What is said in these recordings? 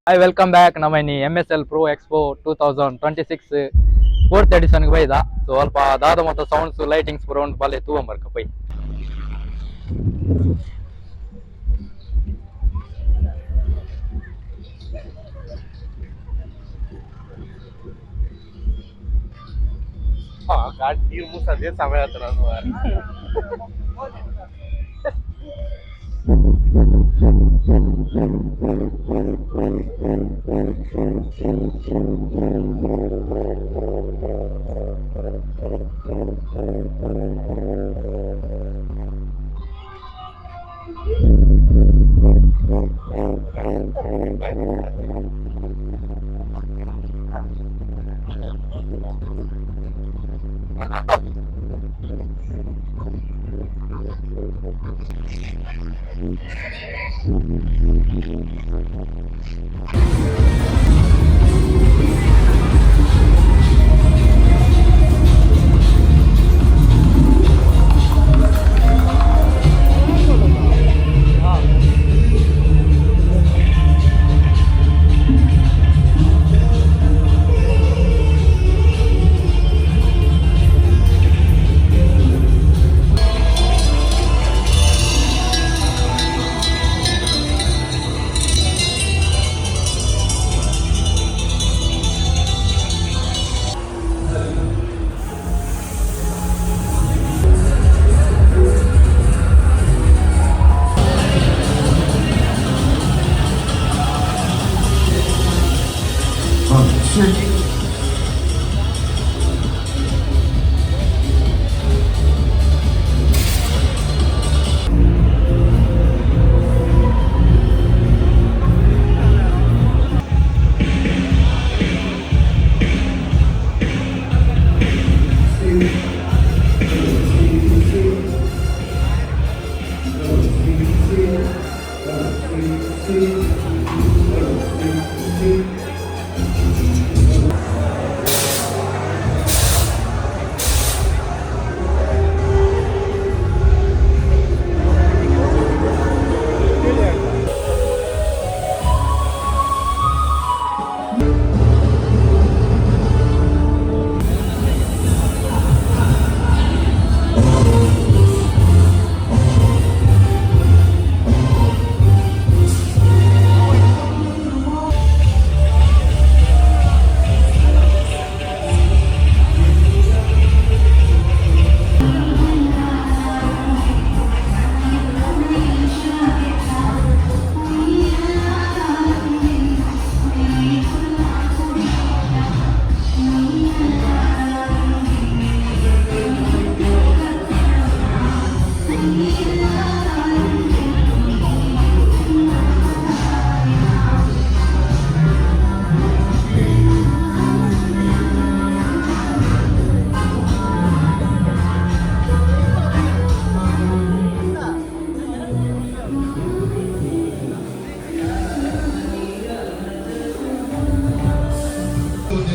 Hi, welcome back. ನಮ್ಮ ಇನಿ MSL Pro Expo 2026 fourth edition ಬೈದ. ಸೊ ಅಲ್ಪ ದಾದ ಮತ್ತು ಸೌಂಡ್ಸ್, ಲೈಟಿಂಗ್ಸ್ ಪೂರ ಉಂಟು, ಬಲ್ಲೆ ತೂವೊಂಬರ್ಕ ಪೈ. ಅದೇ ಸಮಯ ಹತ್ರ.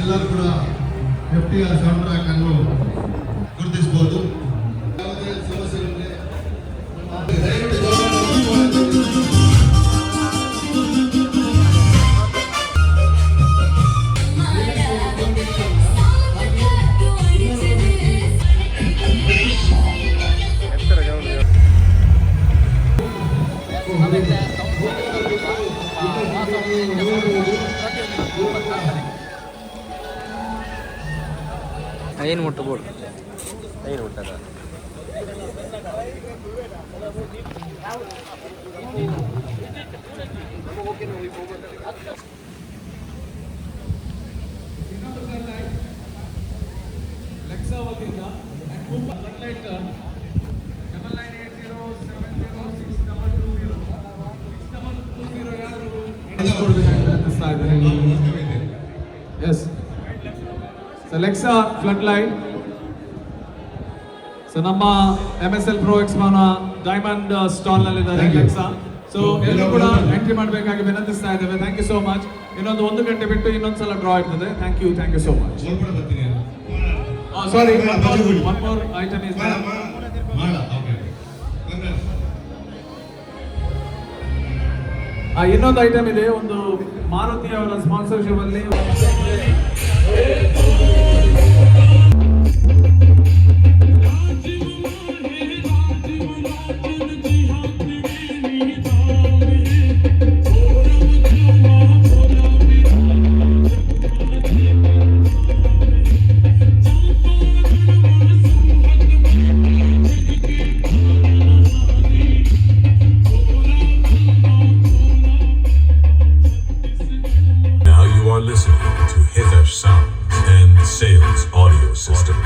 ಎಲ್ಲರೂ ಕೂಡ ಎಫ್ಟಿಆರ್ ಸೌಂಡ್ ಟ್ರ್ಯಾಕ್ ಅನ್ನು ಗುರುತಿಸಬಹುದು. ಯಾವುದೇ ಸಮಸ್ಯೆ ಇದ್ದರೆ ದಯವಿಟ್ಟು ಗೌರವ. ಐನ್ ಮುಟ್ಟು ಬೋಡು. ಏನು ಉಂಟದ? ಲೆಕ್ಸಾ ವತಿಯಿಂದ light 9980706220, 6220 ಯಾರು ಕೊಡಬೇಕಾಗಿ ವಿನಂತಿಸ್ತಾ ಇದ್ದಾರೆ. ಎಸ್, ಸೊ ಲೆಕ್ಸಾ ಫ್ಲಡ್ ಲೈಟ್. ಸೊ ನಮ್ಮ ಎಂ ಎಸ್ ಎಲ್ ಪ್ರೋ ಎಕ್ಸ್ಪೋನ ಡೈಮಂಡ್ ಸ್ಟಾಲ್ ನಲ್ಲಿದ್ದಾರೆ. Thank you. ಲೆಕ್ಸಾ. ಸೊ ಎಲ್ಲರೂ ಕೂಡ ಎಂಟ್ರಿ ಮಾಡಬೇಕಾಗಿ ವಿನಂತಿಸ್ತಾ ಇದ್ದೇವೆ. Thank you so much. ಇನ್ನೊಂದು ಒಂದು ಗಂಟೆ ಬಿಟ್ಟು ಇನ್ನೊಂದ್ಸಲ ಡ್ರಾ ಇರ್ತದೆ. Thank you, thank you so much. ಒಳಗಡೆ ಬರ್ತೀನಿ. Sorry, one more item is ಮಾಡ, ಓಕೆ. ಇನ್ನೊಂದು ಐಟಮ್ ಇದೆ, ಒಂದು ಮಾರುತಿ ಅವರ ಸ್ಪಾನ್ಸರ್ಶಿಪ್ ಅಲ್ಲಿ. Now you are listening to Hitesh Sounds and Sales Audio System.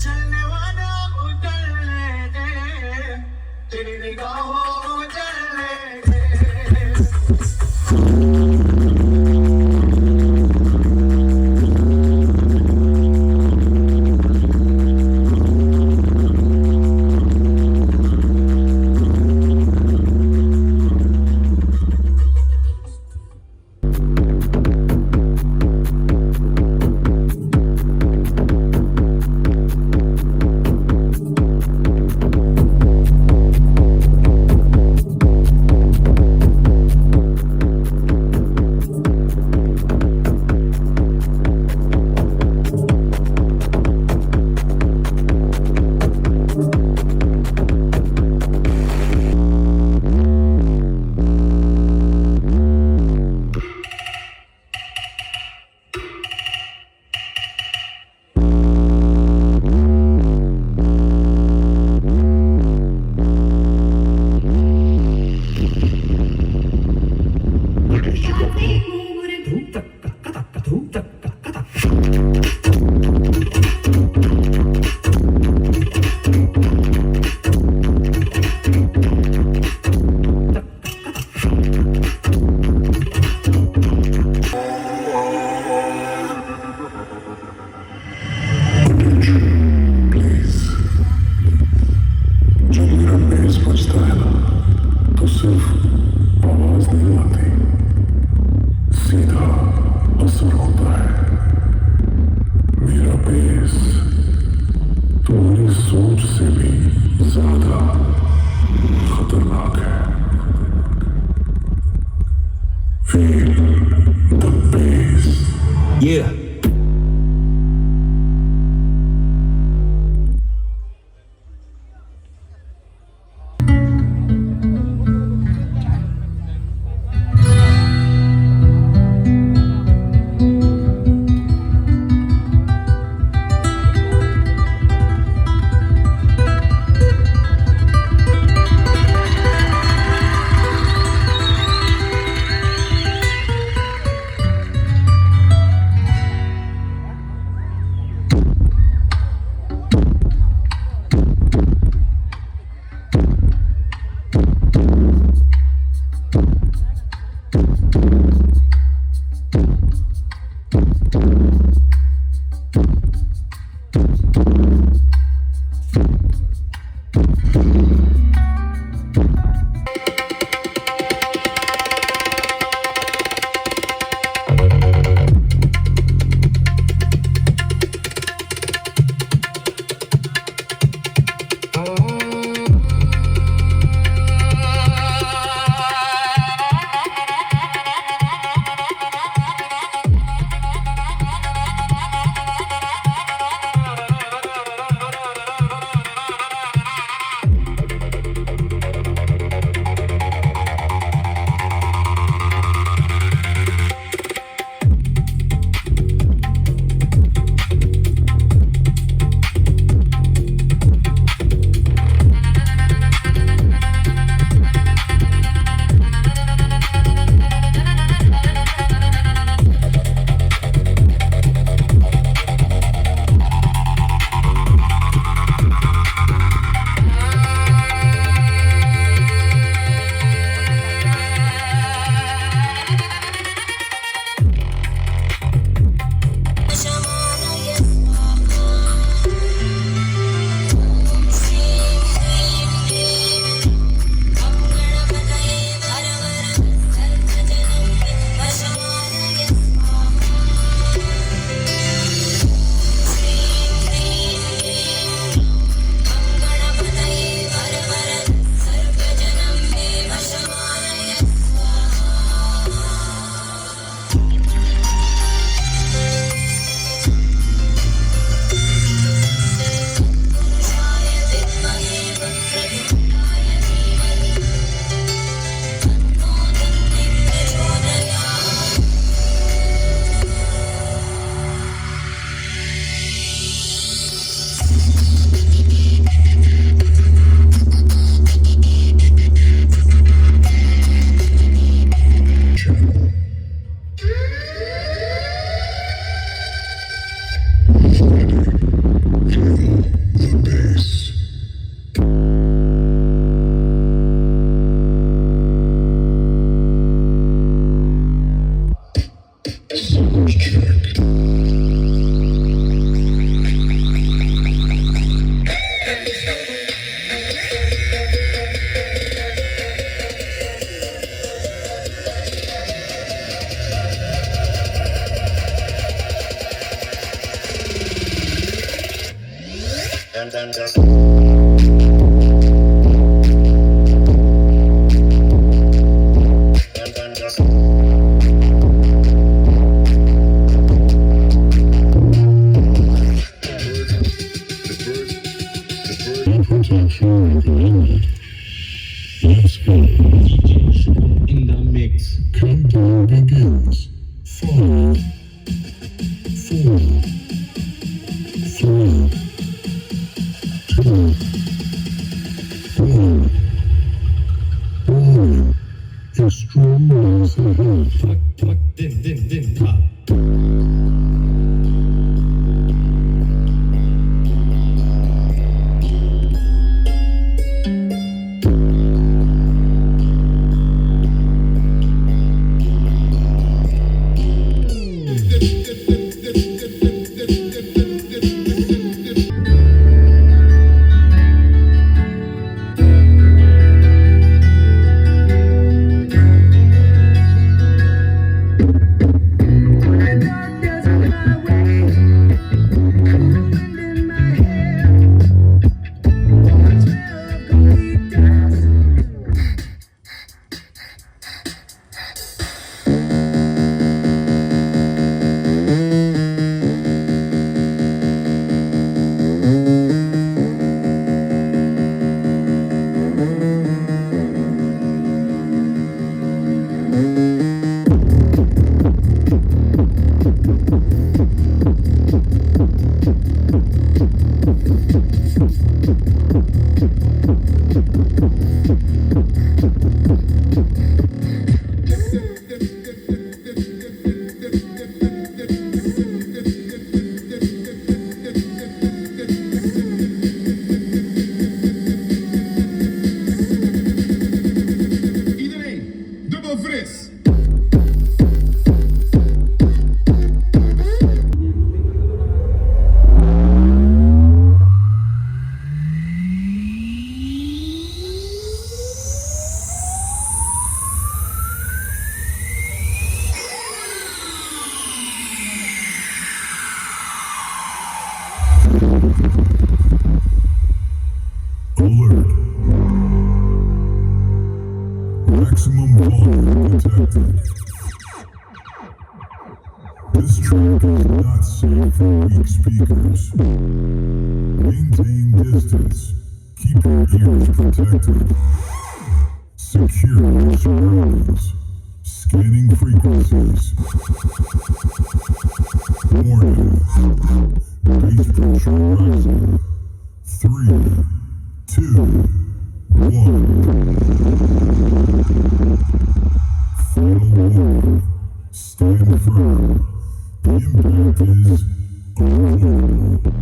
चलने वाला उतरने दे, तेरी निगाहों को जलने दे. Please. जब मेरा बेस बजता है ना, तो सिर्फ आवाज नहीं आती, सीधा असर होता है. मेरा बेस तुम्हारी सोच से भी ज्यादा खतरनाक है. Feel the bass. Yeah. Let's go. In the mix. Countdown begins. 5, 4, 3, 2, 1. Warning. Extreme noise ahead. Fuck, fuck, din, din, din, ta. Iedereen, dubbel fris. Alert. Maximum volume detected. This track is not safe for weak speakers. Maintain distance. Keep your ears protected. Secure your surroundings. Scanning frequencies. Warning. Bass pressure rising. 3, 2, 1. Final warning. Stand firm. The impact is unavoidable.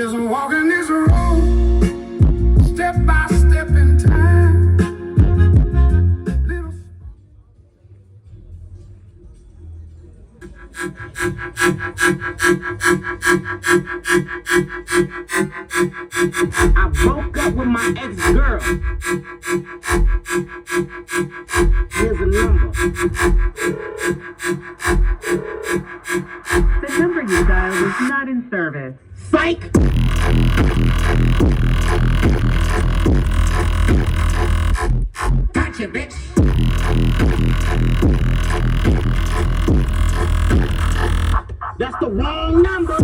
Just walking this road, step by step in time. Little I broke up with my ex-girl. Here's a number. The number you dialed is not in service. Psych! Gotcha, bitch. That's the wrong number.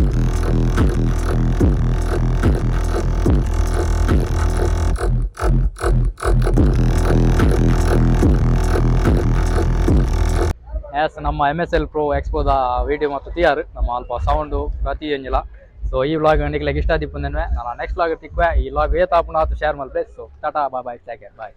As ನಮ್ಮ M S L ಪ್ರೋ ಎಕ್ಸ್ಪೋದ video ಮತ್ತು ತಿಯಾರ್ ನಮ್ಮ ಅಲ್ಪ sound ಪ್ರತಿ ಎಂಜಿಲ. ಸೊ ಈ vlog ನಿಕ್ಲೆಗ್ ಇಷ್ಟ ಆದಿಪ್ಪುಂದೆನ್ವೆ. ನಾನು ನೆಕ್ಸ್ಟ್ ವ್ಲಾಗ್ ತಿಕ್ವೆ. ಈ ವ್ಲಾಗ್ ಏತಾಪುನ ಶೇರ್ ಮಲ್ಪೆ. So tata, bye bye, take care, bye.